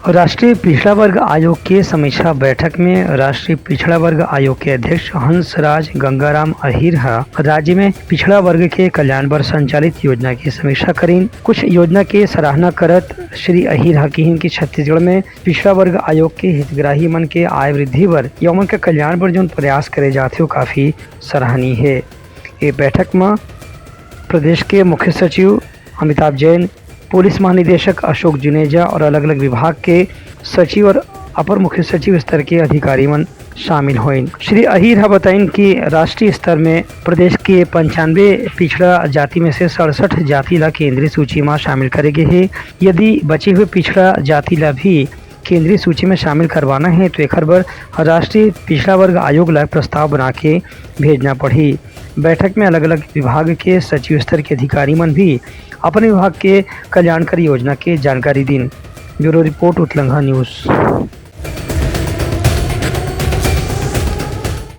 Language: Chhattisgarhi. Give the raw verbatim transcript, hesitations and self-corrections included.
राष्ट्रीय पिछड़ा वर्ग आयोग के समीक्षा बैठक में राष्ट्रीय पिछड़ा वर्ग आयोग के अध्यक्ष हंसराज गंगाराम अहीर ह राज्य में पिछड़ा वर्ग के कल्याण बर संचालित योजना की समीक्षा करीन। कुछ योजना के सराहना करत श्री अहीर ह किहिन कि छत्तीसगढ़ में पिछड़ा वर्ग आयोग के हितग्राही मन के आय वृद्धि बर या ओमन के कल्याण बर जौन प्रयास करे जाथे, वो काफी सराहनीय हे। ये बैठक में प्रदेश के मुख्य सचिव अमिताभ जैन, पुलिस महानिदेशक अशोक जुनेजा और अलग-अलग विभाग के सचिव और अपर मुख्य सचिव स्तर के अधिकारी मन शामिल होइन। श्री अहीर ह बताइन कि राष्ट्रीय स्तर में प्रदेश के पंचानवे पिछड़ा जाति में से सड़सठ जाति ला केंद्रीय सूची में शामिल करे गे हे। यदि बचे हुए पिछड़ा जाति ला भी केंद्रीय सूची में शामिल करवाना हे, तो एखर बर राष्ट्रीय पिछड़ा वर्ग आयोग ला प्रस्ताव बना के भेजना पड़ही। बैठक में अलग-अलग विभाग के सचिव स्तर के अधिकारी मन भी अपन विभाग के कल्याणकारी योजना के जानकारी दीन। Bureau report, Utlangha news.